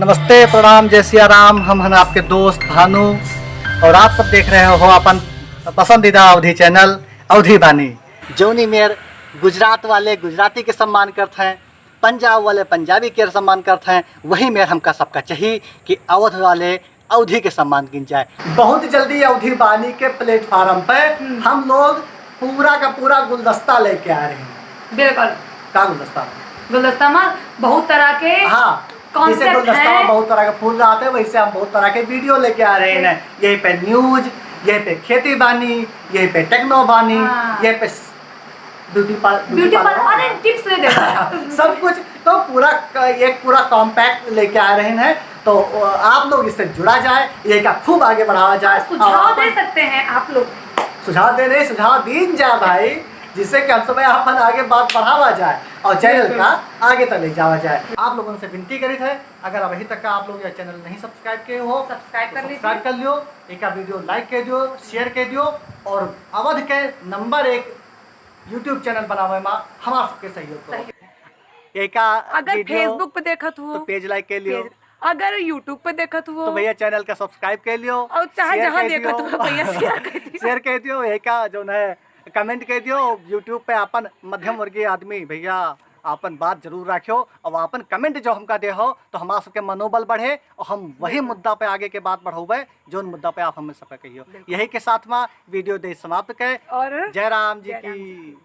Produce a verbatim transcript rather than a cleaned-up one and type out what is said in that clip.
नमस्ते, प्रणाम, जय सिया राम। हम हन आपके दोस्त भानु और आप सब देख रहे हो अपन पसंदीदा अवधी चैनल अवधी बानी। जौनी मेर गुजरात वाले गुजराती के सम्मान करत हैं, पंजाब वाले पंजाबी के सम्मान करत हैं, वही मेर हमका सबका चाहिए कि अवध वाले अवधी के सम्मान किन जाए। बहुत जल्दी अवधी बानी के प्लेटफॉर्म पे हम्म। हम लोग पूरा का पूरा गुलदस्ता लेके आ रहे हैं। बिल्कुल। का गुलदस्ता? गुलदस्ता में बहुत तरह के हाँ, जैसे concept गुलदस्ता में हैं। बहुत तरह के फूल रहते हैं, वैसे हम बहुत तरह के वीडियो लेके आ रहे हैं। यहीं पे न्यूज, यहीं पे खेती बानी, यहीं पे टेक्नो बानी, हाँ। यहीं पे ब्यूटी पार-, ब्यूटी ब्यूटी पार्लर, पार्लर। अरे, टिप्स दे देता है। सब कुछ तो पूरा क-, एक पूरा कॉम्पैक्ट लेके आ रहे हैं। तो, अ, आप लोग इससे जुड़ा जाए, ये का खूब आगे बढ़ावा जाए। और सुझाव और दे अपन सकते हैं आप लोग। सुझाव दे रहे, सुझाव दीन जाए भाई, जिससे कि हम सब अपन आगे बात बढ़ावा जाए और चैनल बिल्कुल। का आगे तक ले जावा जाए। आप लोगन से विनती करित है, अगर अभी तक का आप लोग ये चैनल नहीं सब्सक्राइब किए हो, सब्सक्राइब तो कर सब्सक्राइब लीजिए। कर लियो, एक वीडियो लाइक कर दियो, शेयर कर दियो और अवध के नंबर एक YouTube चैनल बनावे में हमार सबके सहयोग करो। सही। यही का अगर वीडियो Facebook पे देखत हो, तो पेज लाइक कर लियो। पेज, अगर YouTube पे देखत हो, तो भैया चैनल का सब्सक्राइब कर लियो, और चाहे शेयर जहाँ कर देखत दियो। हो भैया, शेयर कर दियो। शेयर कर दियो, यही का जो है कमेंट कर दियो। YouTube पे अपन मध्यम वर्गीय आदमी भैया अपन बात जरूर रखियो, और अपन कमेंट जो हमका दे हो तो हमार सबके मनोबल बढ़े और हम वही बिल्कुल। मुद्दा पे आगे के बात बढ़ावे, जोन मुद्दा पे आप हमें सबका कहियो। बिल्कुल। यही के साथ में वीडियो दे समाप्त करे। और जय राम जी जय राम की। जी।